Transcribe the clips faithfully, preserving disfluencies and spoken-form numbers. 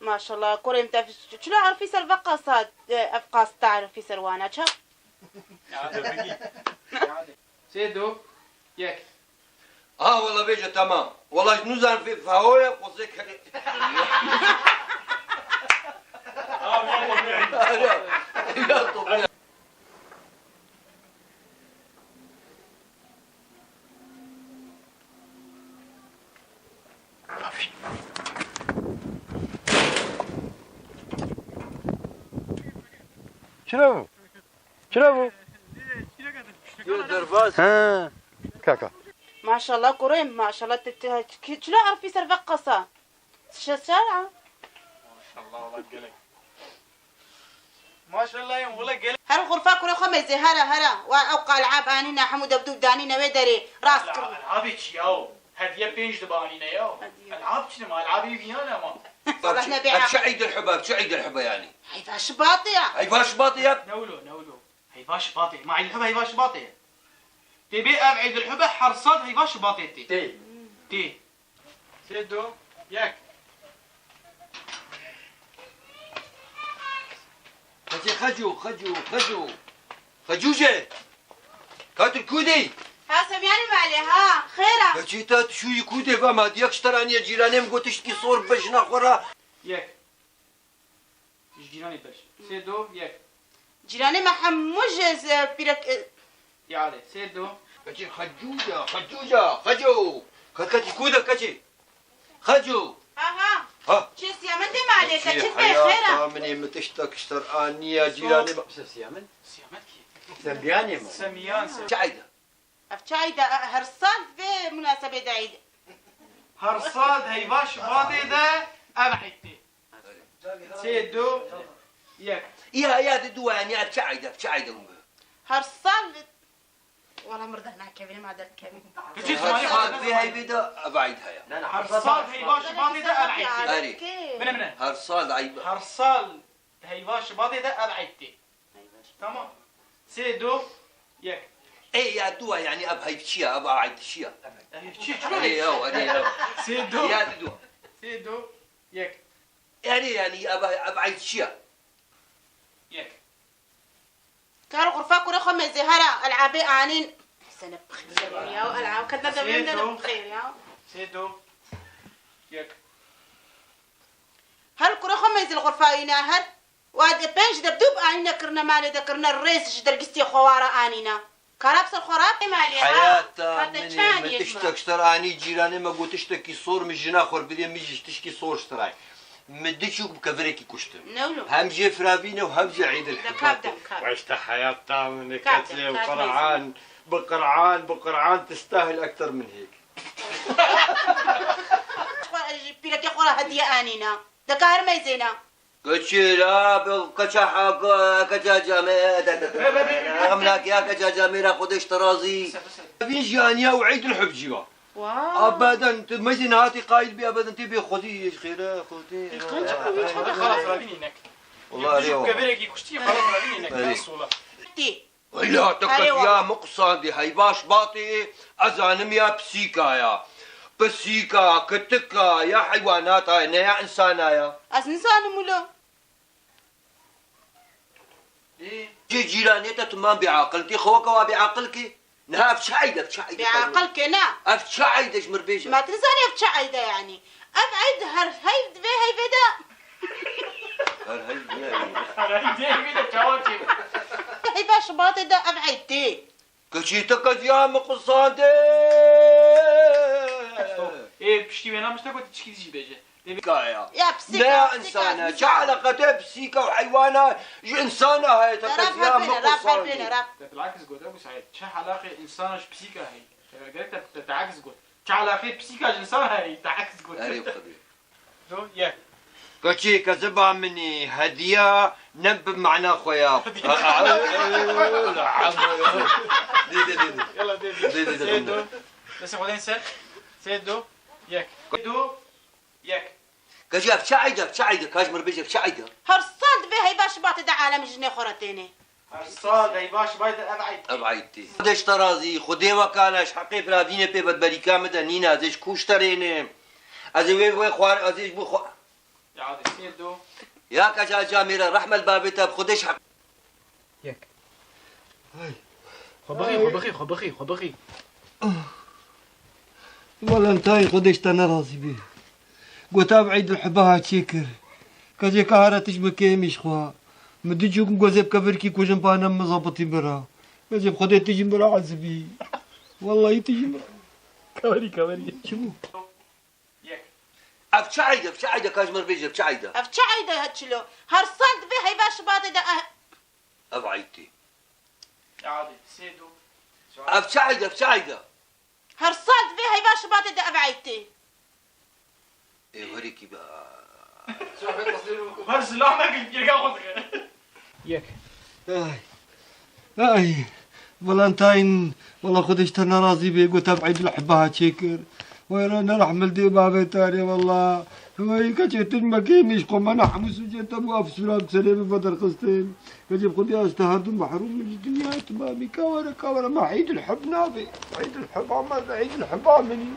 Maşallah, kurê min te çilo arifî ser veqasa, e, ev qas te arifî ser wana, çap? Sê, du, yek. Ha, wala bêje, tamam. Wala ji nûzan fê faho ye, xwezê kerê. Ya, ya, to. Çira bû? Çira bû? Yo, derbas. Ha, kaka. Maşallah kurê, maşallah, te, te, ki-, çilo arifî ser veqasa. Şeşer ha? Maşallah, wala gelek. Maşallah, yem, wala gelek. Her xurfa kurê xwe mêzê, here, here. Wa ew qalab anîne, hemû debdûb danîne wê derê. Rast kir. Elabê çi ya? Hediye pênc dibe anîne ya. Hediye. Elab çi ne ma? Elabê vînan e ma. Ev çi, ev çi Eîdil Hub e, ev çi Eîdil Hub e yanî? Heyva Şibatê ya. Heyva Şibatê ya. Ne wilo, ne wilo. Heyva Şibatê. Ma Eîdil Hub heyva Şibatê ye. Tê bê ev Eîdil Hub e her sal heyva Şibatê tê. Tê. Tê. Sê, du, yek. Xecê, Xeco, Xeco, Xeco. Xecûje. Ka tu kû dî? Ha, Semyanî malê, ha, xêr e. Xecê, ta tu şûyî kû dê, va ma diyak ji te ra niye, cîranê min got tiştkî sor bibe jina xwe ra. Yek. Ji cîranê bir. Sê, du, yek. Cîranê me hemû ji z-, pîrek, e, Ya de, sê, du. Xecê, Xecûca, Xecûca, Xeco. Ke-, keçî kû de keçî. Xeco. Ha, ha. Ha. Çi Siyamet dê malê te, çi bê xêr e? Heyata min ê min tiştek ji te ra aniye, cîranê me. Siyamet? Siyamet kî? Sembiyanê me. Semiyan, Sem- Çi Eîd e? Ev çi Eîd e? Her sal vê munasebê de Eîd. Her sal heyva Şibatê de ev Eîd tê. Sê, du, yek. Ya, ya, di du, yanî ev çi Eîd e, ev çi Eîd e? Her sal, wala mir dernakevin, ma derdikevin. Her sal vê heyvê de ev Eîd heye. Her sal heyva Şibatê de ev Eîd tê. Erê. Bine, bine. Her sal Eîd. Her sal heyva Şibatê de ev Eîd tê. Tamam. Sê, du, yek. Ê, ya du, yanî ev heyv çi ya, ev Eîd çi ya? Heyv çi, çi? Erê ya, erê ya. Sê, du. Ya di du. Sê, du, yek. Erê, yanî ev, ev Eîd çi ya? Yek. Kar xurfa kurê xwe mêzê, here, elabê anîn. Sene bixîr ya, elab ketine devê min de bixîr ya. Sê, du, yek. Her kurê xwe mêzê li xurfa îne, her. Wa de pênc debdûb anîne kirine malê de, kirine rêz ji dergistiyê xwe wa re anîne. Kara bi ser xwe re bê malê, ha? Heyata min ê, min tiştek ji te re anî, cîranê me got tiştekî sor, min jina xwe re bidê, min jî tişkî sor ji te re. Min du çûk bi kevirekî kuştin. Ne wilo? Hem jê firavîn e û hem jî Eîdil Hub e. Weşte heyata min ê, keçê, bi Qur'an, bi Qur'an, bi Qur'an tistahil ekter min hêk. Xwe, ji pîrekê xwe re hediye anîne. De ka her mêzê ne. Keçê ra bi keça ha-, ke-, keça camê, de, de, de, de, em nakiya keça camê ra Xwedê ji te razî. Vîn jî aniya û Eîdil Hub jî va. Wow. Abadan, tu mezî nihatî qayîl bî, abadan tê bê Xwedî, xêre, Xwedê. Xalas, ravînî nek. Wala, erê, wala. Kevirekî kuştî, xalas, ravînî nek. Erê. Sola. Tê. Wela, te keziya min qisandî, heyva Şibatê, ez zanim ya pisîka ya. Pisîka, kitika, ya heywanata ye, ne ya insana ya. Ez nizanim wilo. Cê cîranê te tu man bêaqil, tê xwe weke wa bêaqil kê. Niha ev çi Eîd e, ev çi Eîd e? Bêaqil kê ne? Ev çi Eîd e, ji mir bêje. Ma tu nizanî ev çi Eîd e yanî? Ev Eîd her heyv di vê heyvê de. Her heyv di vê heyvê de. Her heyv di vê heyvê de çawa çê? Heyva Şibatê de ev Eîd tê. Keçê te keziya min qisandê. Ê, piştî wêna min ji te got, çikî dî jî bêje. Pisîka ya. Ya, pisîka, ne ya, pisîka, insana. Çi eleqe te pisîka û heywana ji insana heye, te keziya min qisandê. Te bilakis got, Ebu Seîd. Çi eleqe insana ji pisîka heye? Te gerek te, te, te aks got. Çi eleqe pisîka ji insana heye? Te aks got. Erê, bi Xwedê. Du, yek. Keçê keziba min î, hediya ne bi mana xwe ya. Dê, dê, dê, dê. Yala, dê, dê. Dê, dê, dê. Sê, du. Destê xwe deyin ser. Sê, du, yek. Du, yek. Keçê ev çi Eîd e, ev çi Eîd e? Ka ji mir bêje ev çi Eîd e? Her sal di vê heyva Şibatê de alem jinê xwe re têne. Her sal heyva Şibatê de ev Eîd. Ev Eîd tê. Xwedê ji te razî, Xwedê wekala ji heqê firavînê pê bedberîka min de nîne, ez ê ji kû ji te rênim. Ez ê wê, wê xwar, ez ê ji bo xwe- Ya keça camîre, rehme li bavê te, bi Xwedê ji heq. Yek. Ay. Xwe bixî, xwe bixî, xwe bixî, xwe bixî. Valentine, Xwedê ji te nerazî bê. Got ev Eîdulhiba ha çêkir. Kecê ka here tij min kêm îş xwe. Min du cûk gozê bi kevirkî kujin panem min zabitî bira. Kecê bi Xwedê tijî min bira ezibî. Wellahî tijî min bira. Keverî, keverî. Çi bû? Yek. Ev çi eyd e, ev çi eyd e, ka ji min re bêje, ev çi eyd e? Ev çi eyd e, çilo? Her sal di vê heyva Şibatê de e- Ev eyd tê. Hadi, sê, du. Ev çi eyd e, ev çi eyd e? Her sal di vê heyva Şibatê de ev eyd tê. Ê, herî kî be. Her silamek li pêka xwe dike. Yek. Ay. Ay. Valentine, wela Xwedê ji te nerazî bê, got ev Eîdulhiba ha çêkir. Wera nerehmil dê bavê te rê, wela. Wey, keçê tu me kêm îş xwe, me ne hemû sûcê te bû, ev sûra bi serê min ve derxistin. Keçê bi Xwedê ez te her du mehrûm in ji dinyayê, tu mamî ka were, ka were, me Eîdulhib nabê. Eîdulhib, ama Eîdulhiba min.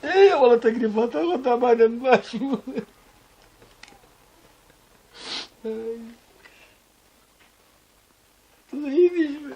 Ê, wela teklîfata xwe te bane min baş bû. Ay. Zehî dî ji min.